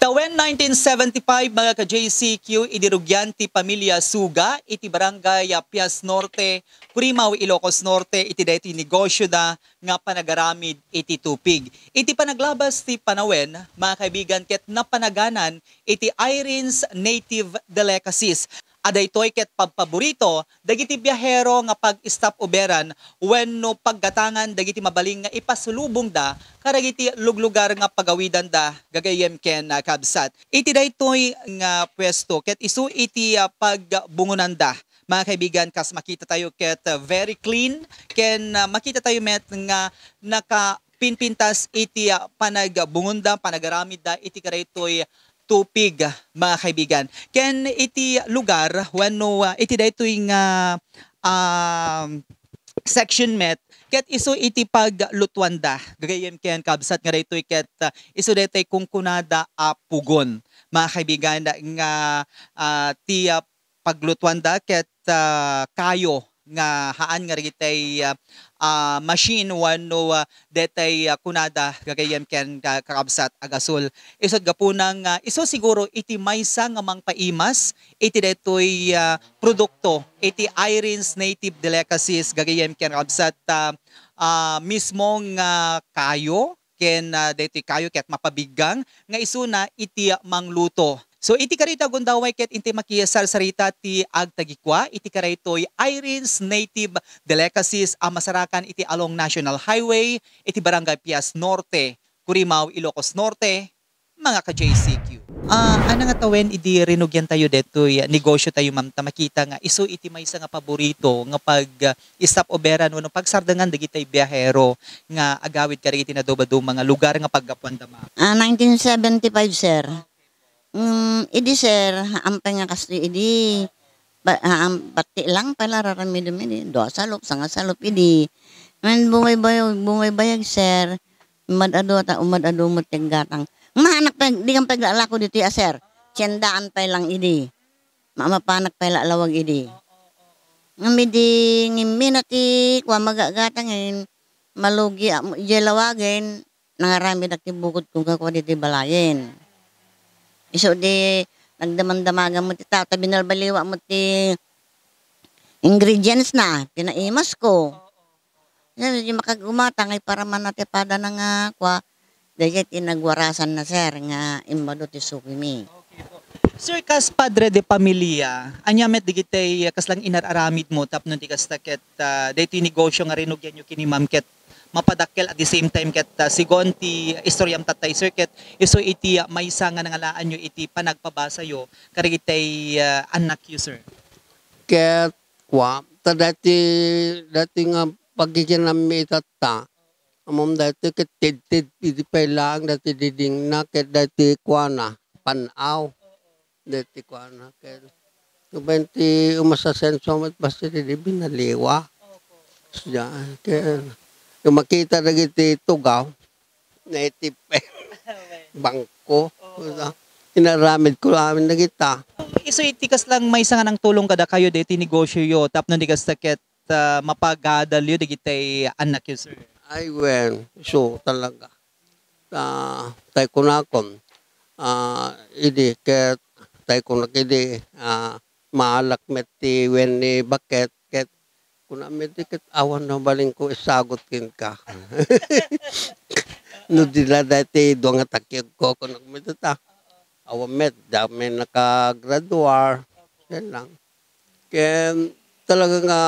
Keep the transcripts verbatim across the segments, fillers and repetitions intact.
Awen nineteen seventy-five, mga ka-J C Q, idi rugian ti pamilya Suga iti barangay, ah, Pias Norte, Curimao, Ilocos Norte, iti daytoy negosyo da nga panagaramid iti tupig. Iti panaglabas ti panawen, mga kaibigan, ket napanaganan iti Irene's Native Delicacies. A daytoy ket pagpaborito dagiti biahero nga pag-stop overan wenno paggatangan dagiti mabalin nga ipasulubongda kadagiti luglugar nga pagawidanda gagayyem ken, ah, kabsat. Iti daytoy nga puesto ket isu iti, ah, pagbungonanda. Mga kaibigan, kas makita tayo ket, ah, very clean, ken, ah, makita tayo met nga nakapinpintas iti, ah, panagbungonda, panagaramidda iti kadaytoy tupig, mga kaibigan. Ken iti lugar wenno, ah, iti daytoy nga, ah, section met ket isu iti paglutuanda. Gagayyem ken kabsat nga daytoy ket, ah, isu daytoy kunkunada a pugon, mga kaibigan, nga, ah, ti, ah, paglutuanda ket, ah, kayo nga haan nga dagitay, ah, ah, machine wenno, ah, detay, ah, kunada gagayyem ken ka-, kakabsat a gasol. Isut' gapuna nga isu siguro iti maysa nga mangpaimas iti daytoy, ah, produkto iti Irene's Native Delicacies gagayyem ken kakabsat, ah, ah, mismo nga kayo ken, ah, daytoy kayo ket mapabiggang nga isuna iti mangluto. So, iti karita gundaway ket intay makisarsarita ti agtagikua iti karaytoy Irene's Native Delicacies a masarakan iti along National Highway iti Barangay Pias Norte, Curimao, Ilocos Norte, mga ka-J C Q. Ah, ania nga tawen idi rinugian tayo detoy negosyo tayo, ma'am, ta makita nga isu iti maysa nga paborito nga pag, ah, stop overan wenno pagsardengan dagiti biahero nga agawid kadagiti nadumaduma nga lugar nga paggapuanda, ma'am? Ah, nineteen seventy-five, sir. Mm, idi, sir, haan pay nga kastoy idi. Ba-, haan, bati lang pay la raramidem idi. Dua salup, sanga salup idi. Ngem bumaybayag, bumaybayag, sir. Umad-adu ta, umad-adu met ti aggatang. Maanak pay, di kan pay aglalako ditoy a, sir. Tiendaan pay lang idi. Maamapanak pay la a lawag idi. Ngem idi ngimminat ti kua, maggatang, ngem malugi a, idiay lawagen, nangaramid ak ti bukodko nga kua ditoy balayen. Isu di nagdamandamagan met ti tao, ta binalbaliwak met ti ingredients na, pinaimasko. Ngem, di makag-umata nga iparaman na ti padana nga kua, daydiay ti nagwarasan na, sir, nga immadu ti suki mi. Okay po. Sir, kas padre de pamilia, ania met dagitay kaslang inar-aramid mo tapno di kasta ket, ah, daytoy negosyo nga rinugian yo ken ni ma'am ket mapadakkel at the same time ket, ah, sigun ti istoryam tattay, sir, ket isu iti, ah, maysa nga nangalaan yo iti panagpabasa yo kadagitay, ah, annak yo, sir? Ket kua, ta dati, dati nga pagkikinammi itatta, ammom dati ket tidtid, idi pay laeng dati didingna, ket dati kuana, pan-aw. Dati kuana, ket no bain ti umasasenso met basta didi binaliwa. Siya, ket no makita dagiti tugaw, native pen, bangko. Oo. Inaramid ko amin dagita. Isu iti kaslang maysa nga nangtulong kadakayo daytoy negosyo yo tapno di kasta ket, ah, mapagadal yo dagitay annak yo, sir? Ay, wen, isu talaga. Ah, tay kunakon, ah, idi ket tay kunak idi, ah, maalak met ti wen ni baket ket kunam met ket awan no balin ko isagut kenka. No di la dati dua nga takkiagko, kunak met ta. Awan met, dami nakagraduar. Yan lang. Ken talaga nga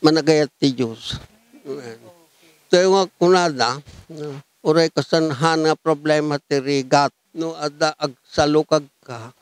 managayat ti Dios. Amen. Tayo nga kunada, no, uray kasanhan nga problema ti rigat, no adda agsalukag ka,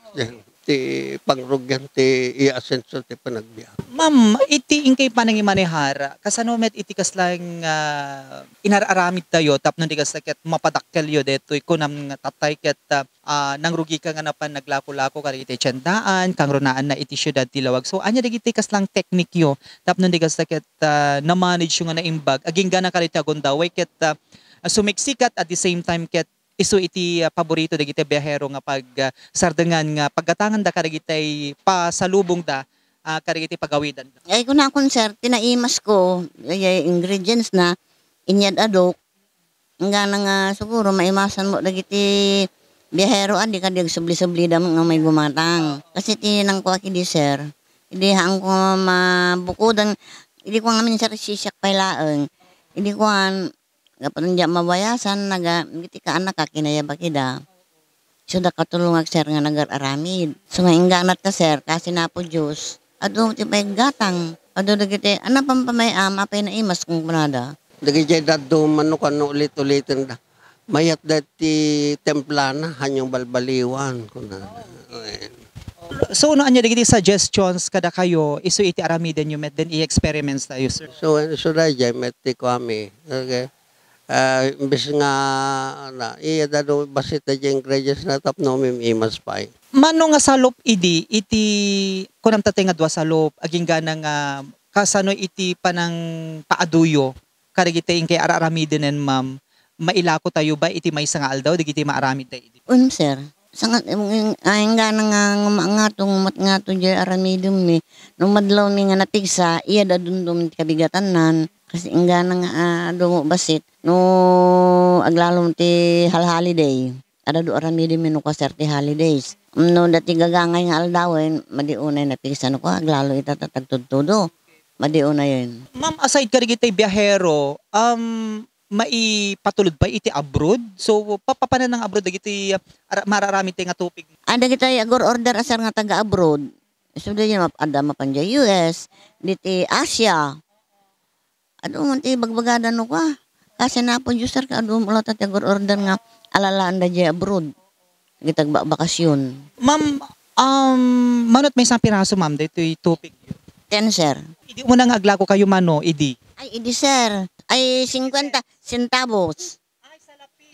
ti pangrugian ti iasenso ti panagbiag. Ma'am, iti inkay panangimanehar, kasano met iti kaslang, ah, inar-aramid tayo tapno di kasta ket mapadakkel yo detoy kunam nga tattay ket, ah, ah, nangrugi ka nga napan naglako-lako kadagiti tiendaan, kangrunaanna iti siudad ti lawag. So, ania dagiti kaslang teknikyo tapno di kasta ket, ah, na-manage yo nga naimbag? Agingga na kadagiti agundaway ket, ah, sumiksikat at the same time ket isu iti, ah, paborito dagiti biahero nga pag, ah, sardengan nga paggatanganda kadagiti pasalubongda, ah, kadagiti pagawidanda. Ay, kunakon, sir, ti naimasko, ay, ay, ingredients na, inyad-adok, Inggana nga siguro maimasan mo dagiti Biahero a, di kadi agsubli-sublida met nga may gumatang. Kasi ti nangkuak idi, sir, idi haanko nga mabukodan, idi ko ngamin, sir, sisiak pay laeng. Idi kuan, gapu ta diak mabayasan, naga-, iti kaanakak, kinayabak ida. So, da katulongak, sir, nga nagar-aramid. So, nga ingganat ta, sir, kasi Apo Dios, adu ti pay gatang. Adu dagiti, "Ania pampamayam, apay naimas?" kunkunada. Dagiti dadduma no kano ulit-uliten da. Mayat da ti templana, hanyong balbaliwan, kunada. So, no, ania dagiti suggestions kadakayo, isu iti aramidenyo met, then i-experiments tayo, sir? So, so, dayjay met ti kuami. Okay. Ah, imbes nga, na, iya da do bassit da di ingredients na tapno mim-imas pay. Mano nga salup idi, iti, kunam ta tay nga dua salup, aginggana nga, kasano iti panangpaaduyo kadagiti inkay ar-aramiden, ma'am, mailako tayo ba iti maysa nga aldaw dagiti maaramid tayo idi? Un, sir. Sangat, em, em, ay, inggana nga ngumat ngato, ngumat ngato, di aramidem mi. No madlaw mi nga napigsa, iya da dumdum ti kabigatannan. Kasi inggana nga, ah, dumo bassit, no aglalom ti hal-holiday. Adda do aramidem mi no kua, sir, ti holidays. No, dati gagangay nga aldawen, madi unay napigsa no kua, aglalo ita ta tagtudtudo. Madi unayen. Ma'am, aside kadagiti biahero, um, maipatulod pay iti abroad? So, pa-, papanan nga abroad dagiti, ah, ara-, mararamid tayo nga tupig? Ah, dagiti agur-order a, sir, nga taga-abroad. So, dagiti map-, adda mapan diay U S, diti Asia. Adu man ti bagbagada no kua. Kasi Apo Dios, sir, adu mo latta ti agur-order nga alalaan da diay abroad. Dagiti agbakbakasyon. Ma'am, um, mano ti maysa nga piraso, ma'am, daytoy tupig? Ten, sir. Idi umuna nga aglako kayo, mano, idi? Ay, idi, sir. Ay, singkuenta centavos.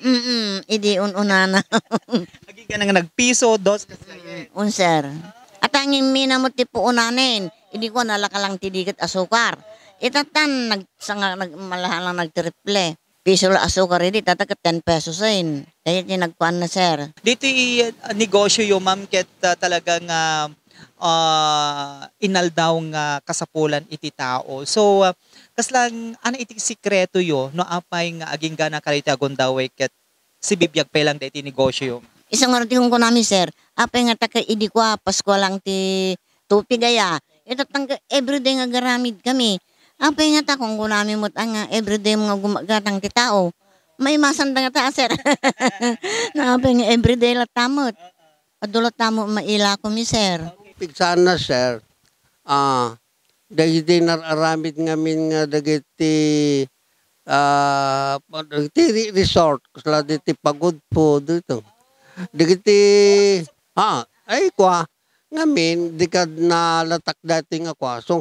Mm, idi un-unana. Aginggana nga nagpiso, dos, kasla. Mm, un, sir. At ang imina mo ti puunanen, idi ko nalakalang ti diket asukar. Itatan, nagsanga-, nag-, malahalang nagtriple. Piso la asukar idi, tatta ket ten pesos en. Kaya ti nagkuan na, sir. Ditoy, ah, negosyo yo, ma'am, ket, ah, talaga nga, ah, inaldaw nga kasapulan iti tao. So, ah, kasla, ania iti sikreto yo no apay nga aginggana kadaytoy a gundaway ket sibibiag pay lang daytoy negosyo yo? Isu ngarud ti kunkunami, sir. Apay nga ta ket idi kua, Paskua lang ti tupig aya. Ita tangka everyday nga agaramid kami. Apay nga ta kunkunami met nga everyday nga gumagatang ti tao. Maimasan da nga ta, sir. Na apay nga everyday latta met. Adu latta met mailako mi, sir. Pigsana, sir. Ah, dagiti nar-aramid ngamin nga dagiti, ah, dagiti re-, resort, kasla diti Pagudpod, dito. Dagiti, ah, ay, kua, ngamin, di kad nalatak dati nga kua. So,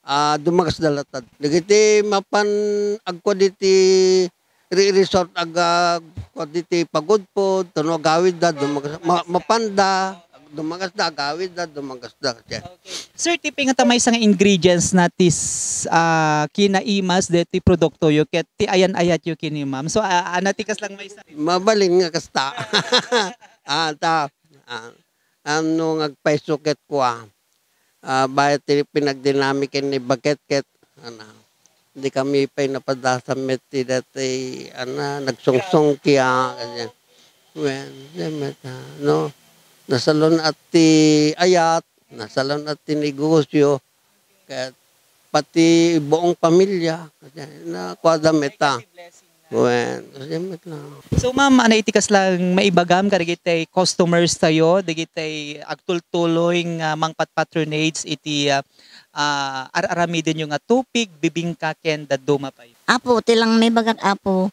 ah, dumagas da latta. Dagiti mapan agkua diti re-, resort ag-, agkua diti Pagudpod, tano agawid da, dumagas, ma-, mapan da, dumagas da, agawid da, dumagas da. Okay. Sir, ti pay nga ta maysa nga ingredients na ti s-, ah, kinaimas deti produkto yo ket ti ayan-ayat yo kini, ma'am. So, ah, ania ti kasla maysa? Mabalin nga kasta. Ah, ta, ah, ano nga agpayso ket kua. Ah, bayat ti pinagdinami ken ni Baket ket, ana, di kami pay napadasam met ti dati, ana, nagsungsungkia, ganyan. Wen, di met, ah, no? Nasalun-at ti ayat, nasalun-at ti negosyo, ket pati buong pamilya, ganyan, nakuada met, ah. Wen, kasi met lang. So, ma'am, ania iti kasla maibagam kadagiti customers tayo, dagiti agtultuloy nga mangpatpatronage iti, ah, ah, ar-aramidenyo nga tupig, bibingka, ken dadduma pay? Apo, ti lang maibagak, Apo,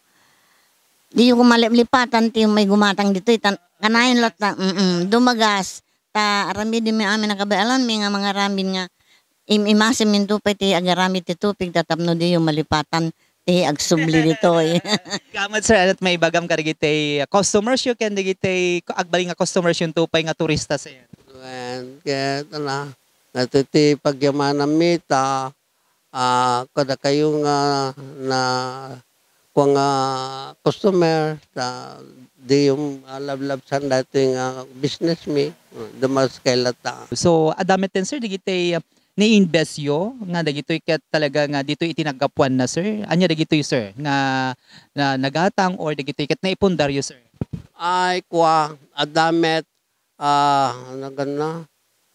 diyo ko maliplipatan ti may gumatang ditoy, tan-, kanayon latta, mm, dumagas, ta aramidem mi amin a kabaelanmi nga mangaramid nga im-, imasim minto pay ti agaramid ti tupig ta tapno diyo malipatan ti agsubli ditoy. Salamat, sir. Ania ti maibagam kadagiti customers yo ken dagiti agbalin nga customers yo, pay nga turista, sir? Wen, ket, ala, daytoy ti pagyamananmi ta, ah, kadakayo nga na, kua nga customer, ta diyom, ah, lablabsan daytoy nga business mi, dumagas kay latta. So, adda met ten, sir, dagiti, ah, ni-invest yo nga dagitoy ket talaga nga ditoy iti naggapuanna, sir? Ania dagitoy, sir, nga, nga nagatang or dagitoy ket naipundaryo, sir? ay kua, adda met, ah, ano ganna?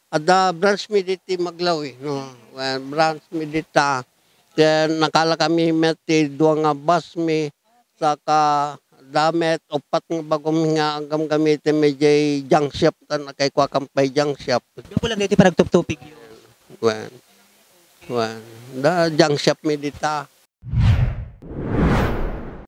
Adda branch mi diti Maglawi, no? Well, branch mi dita. Ken nakala kami met ti dua nga bus mi, saka adda met uppat nga bag-o mi nga gamgamiten mi jay junk shop, tan nakay kua kan pay junk shop. Gapu lang dagiti panagtuptupigyo. Well, well, da junk shop mi dita.